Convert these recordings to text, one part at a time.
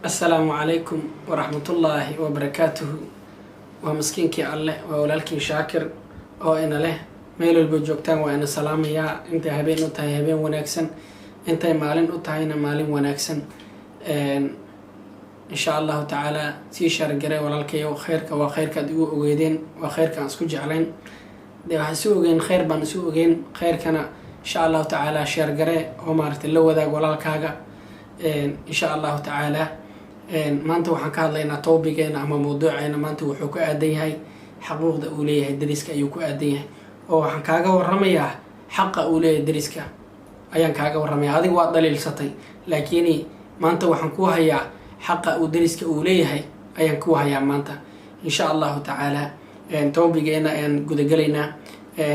Asalaamu calaykum waraxmatullaahi wabarakaatuhu. Waa maskiinkii Alleh, waa walaalkii Shaakir oo ina leh meel walba joogtaan waa ina salaamayaa. Intay habeen u tahay, habeen wanaagsan. Intay maalin u tahayna, maalin wanaagsan, insha Allahu tacaala. Sii share garee, walaalkayow. Khayrka waa khayrkaad igu ogeydeen, waa khayrka aan isku jeclayn. Dee waxaan isu ogeyn khayr baan isu ogeyn. Khayrkana, insha Allahu tacaala, share garee oo maaragtay la wadaag walaalkaaga, insha Allahu tacaala. Maanta waxaan ka hadlaynaa topicgeena ama mawduuceena maanta wuxuu ku aadan yahay xaquuqda uu leeyahay deriska ayuu ku aadan yahay, oo waxaan kaaga waramayaa xaqa uu leeyahay deriska ayaan kaaga warramaya. Adiga waad dhaliilsatay, laakiin maanta waxaan ku hayaa xaqa uu deriska uu leeyahay ayaan ku hayaa maanta, insha Allahu tacaala. Topicgeena ayaan gudagelaynaa,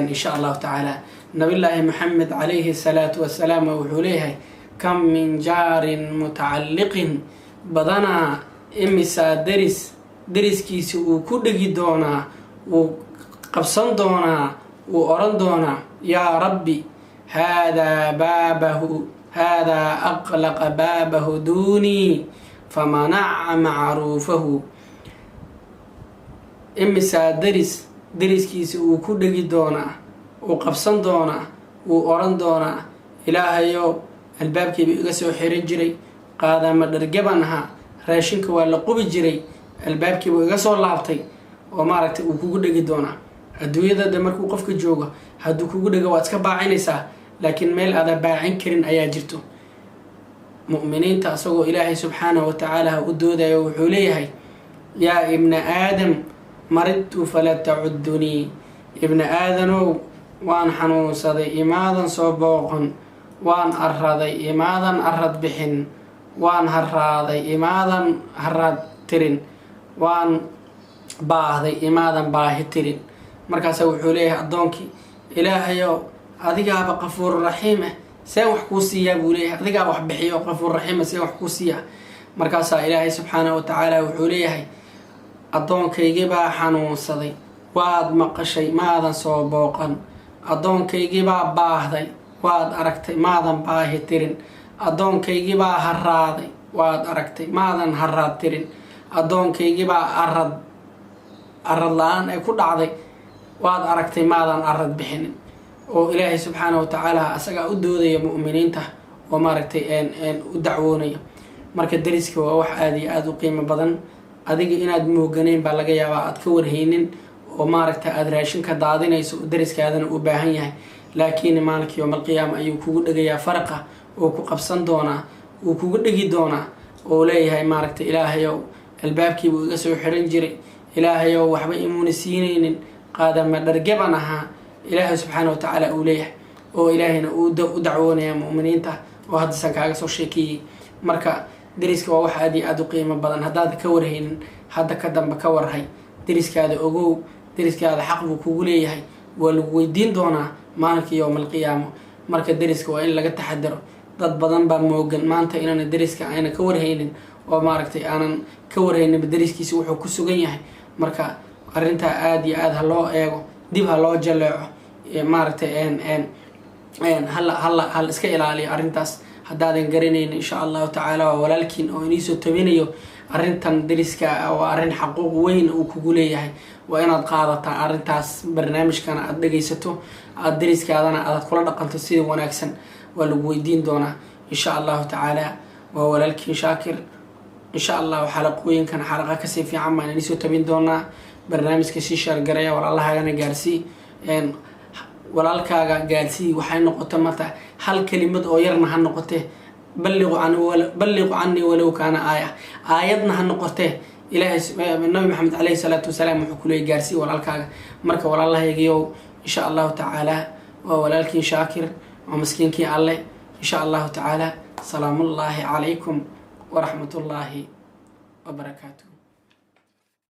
insha Allahu tacaala. Nabillaahi Maxamed calayhi salaatu wasalaam wuxuu leeyahay: "كم من جار متعلق", badanaa imisaa deris deriskiisa uu ku dhegi doonaa, wuu qabsan doonaa, wuu oran doonaa: "يا ربي هذا بابه هذا أغلق بابه دوني فمنع معروفه". Imisaa deris deriskiisa uu ku dhegi doonaa, uu qabsan doonaa, wuu oran doonaa: "Ilaahayow, albaabkiiba iga soo xiran jiray, qaadama dhargaban ahaa, raashinka waa la qubi jiray, albaabkiibu iga soo laabtay", oo maaragtay uu kugu dhegi doonaa. Adduunyada de markuu qofka joogo, hadduu kugu dhego waad iska baacinaysaa, laakiin meel aadan baacin karin ayaa jirto. Mu'miniinta asagoo Ilaahay subxaanahu watacaala u doodayo wuxuu leeyahay: "يا ابن آدم مرضت فلم تعدني". Ibna aadanow, waan xanuunsaday, imaadan soo booqon. Waan arraday, imaadan arrad bixin. Waan harraaday, imaadan haraad tirin. Waan baahday, imaadan baahi tirin. Markaasa wuxuu leeyahay addoonkii: "Ilaahayow, adigaaba qafuur raxiim ah, seen wax kuu siiyaa?" buu leeyahay. "Adigaa wax bixiyo, qafuur raxiima, seen wax kuu siiyaa?" Markaasaa Ilaahay subxaanahu watacaala wuxuu leeyahay: "Addoonkaygibaa xanuunsaday, waad maqashay, maadan soo booqan. Addoonkaygibaa baahday, waad aragtay, maadan baahi tirin. Addoonkaygibaa haraaday, waad aragtay, maadan haraad tirin. Addoonkaygibaa arad la-aan ay ku dhacday, waad aragtay, maadan arad bixinin." Oo Ilaahay subxaanahu watacaala asagaa u doodaya mu'miniinta oo maaragtay u dacwoonaya. Marka deriska waa wax aada iyo aada u qiimo badan. Adiga inaad mooganeyn baa laga yaabaa, aad ka warhaynin oo maaragta aada raashinka daadinayso oo deriskaadana u baahan yahay, laakiin maalinka yowma alqiyaama ayuu kugu dhegayaa faraqa oo ku qabsan doonaa, wuu kugu dhegi doonaa oo leeyahay maaragta: "Ilaahayow, albaabkiibuu iga soo xiran jiray. Ilaahayow, waxba imuuna siinaynin, qaadama dhargeban ahaa." Ilaahay subxaana watacaala uu leeyahay oo Ilaahayna uu u dacwoonaya mu'miniinta oo haddasan kaaga soo sheekeeyey. Marka deriska waa wax aada iyo aada u qiimo badan. Haddaad ka warhaynin, hadda ka dambe ka warhay deriskaada. Ogow, deriskaada xaq buu kugu leeyahay, waa lagu weydiin doonaa maalinka yowma alqiyaamo. Marka deriska waa in laga taxadaro. Dad badan baa moogan maanta inaana deriska ayna ka warhaynin oo maaragtay aanan ka warhayninba deriskiisa wuxuu ku sugan yahay. Marka arrintaa aada iyo aada ha loo eego, dib ha loo jaleeco, maaragtay hala iska ilaaliyo arrintaas. Haddaadan garanayn, insha Allahu tacaala, waa walaalkiin oo iniisoo tabinayo arrintan. Deriska waa arrin xaquuq weyn uu kugu leeyahay, waa inaad qaadataa arrintaas. Barnaamijkana aada dhegaysato, aada deriskaadana aad kula dhaqanto sida wanaagsan, waa lagu weydiin doonaa, insha Allahu tacaala. Waa walaalkiin Shaakir. Insha Allahu xalaqooyinkan xalaqa kasii fiican baan inisoo tabin doonaa. Barnaamijka sii share gareeya, walaalahaagana gaarsii, walaalkaaga gaarsii. Waxay noqoto marta hal kelimad oo yarna ha noqote: "بلغوا عني ولو كان آية". Aayadna ha noqotee. Ilaahay, Nabi Maxamed caleyhi salaatu wasalaam wuxuu kuleeyay: "Gaarsii walaalkaaga." Marka walaalahaygiyow, insha Allahu tacaala, waa walaalkiin Shaakir, waa maskiinkii Alleh, insha Allahu tacaala. Salaamullaahi calaykum waraxmatullaahi wabarakaatuh.